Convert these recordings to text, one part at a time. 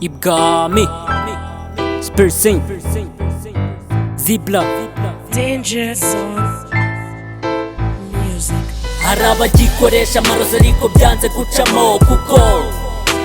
Ibwami Spacing Zibla. Danger Zone Music. Hari abagikoresha amarozi ariko byanze gucamo, kuko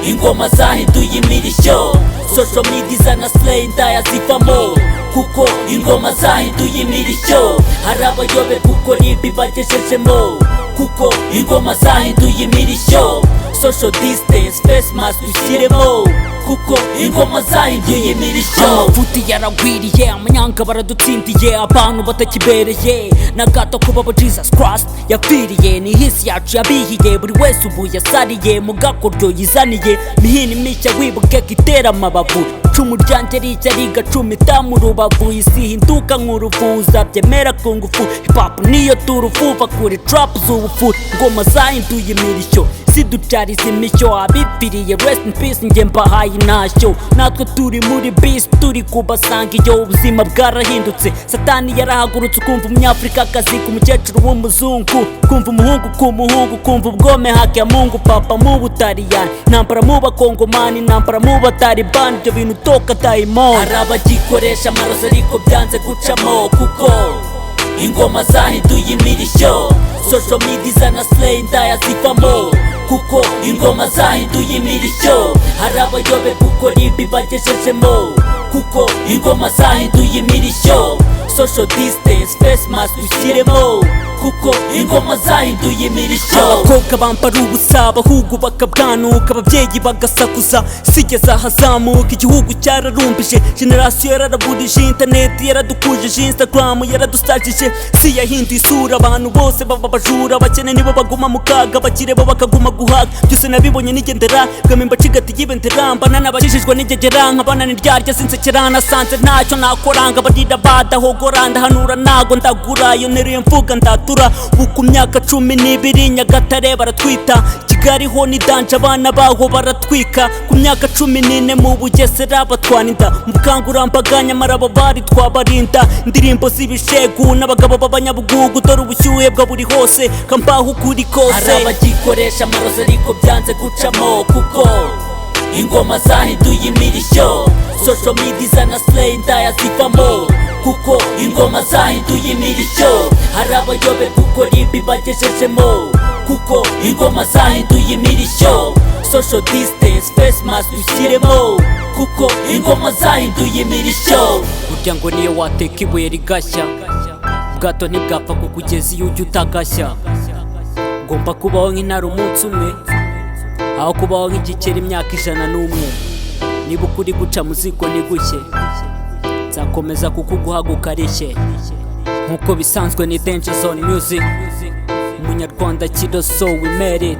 ingoma zahinduye imirishyo. Social media izana slay, indaya zivamo, kuko ingoma zahinduye imirishyo. Hari abayobe kuko ribi bagejejemo, kuko ingoma zahinduye imirishyo. Social distance, face mask ushyiremo, kuko ingoma zahinduye imirishyo. Amafuti yaragwiriye, amanyanga baradutsindiye, abantu batakibereye na gato kuba abo Jesus Christ yapfiriye. Ni hisi yacu yabihiye, buri wese ubu yasariye mu gakoryo yizaniye mihini mishya. Wibuke ko itera amabavu, icumu ryanjye rijya rigacumita mu rubavu. Isi hinduka nk'urufuza byemera ku ngufu, hip hop niyo turufuva kuri trap z'ubufu. Ngoma zahinduye imirishyo, ziducariza imishyo. Abipfiriye, rest in peace, njye mbahaye intashyo. Natwe turi muri bisi, turi kubasanga iyo. Ubuzima bwarahindutse, Satani yarahagurutse. Ukumva Umunyafurikakazi ku mukecuru w'umuzungu, kumva umuhungu ku muhungu, kumva ubwome haki ya Mungu papa mu Butaliyani, ntambara mu Bakongomani, ntambara mu Batalibani, ibyo bintu toka dayimoni. Hari abagikoresha amarozi ariko byanze gucamo, kuko ingoma zahinduye imirishyo. Social media izana slay, indaya zivamo, kuko ingoma zahinduye imirishyo. Hari abayobe kuko ribi bagejejemo, kuko ingoma zahinduye imirishyo. Social distance, face mask ushyiremo, kuko ingoma zahinduye imirishyo. Abakobwa bambara ubusa, abahungu bakabwanuka, ababyeyi bagasakuza, sigeze ahazamuka. Igihugu cyararumbije, generasiyo yararaburije, interineti yaradukujije, Instagram yaradusajije, si yahinduye isura. Abantu bose baba abajura, abakene nibo baguma mu kaga, abakire bo bakaguma guhaga. Byose nabibonye nigendera bwami, mbacigati y'ibendera, mbana n'abakijijwe n'ingegera, nkabana n'iryarya zinsekera. Nasanze ntacyo nakoranga, barira badahogora, ndahanura ntago ndagura. Iyo nteruye mvuga ndatura. Ubu ku myaka 12 Nyagatare baratwita, Kigali ho ni danger, abana baho baratwika. Ku myaka 14 mu Bugesera batwana inda mu bukangurambaga, nyamara abo bari twabarinda indirimbo z'ibishegu n'abagabo b'abanyabugugu. Dore ubushyuhe bwa buri hose, kambaho ukuri kose. Hari abagikoresha amarozi ariko byanze gucamo, kuko ingoma zahinduye imirishyo. Social media izana slay, indaya zivamo, kuko ingoma zahinduye imirishyo. Hari abayobe kuko ribi bagejejemo, kuko ingoma zahinduye imirishyo. Social distance, face mask ushyiremo, kuko ingoma zahinduye imirishyo. Burya ngo niyo wateka ibuye rigashya, ubwato ntibwapfa kukugeza iyo ujya utagashya. Ugomba kubaho nk'intare umunsi umwe, aho kubaho nk'igikeri imyaka 101. Niba ukuri guca mu ziko ntigushye, nzakomeza kukuguhaguka arishye nk'uko bisanzwe. Ni Danger Zone Music, Umunyarwanda Kido, so we made it.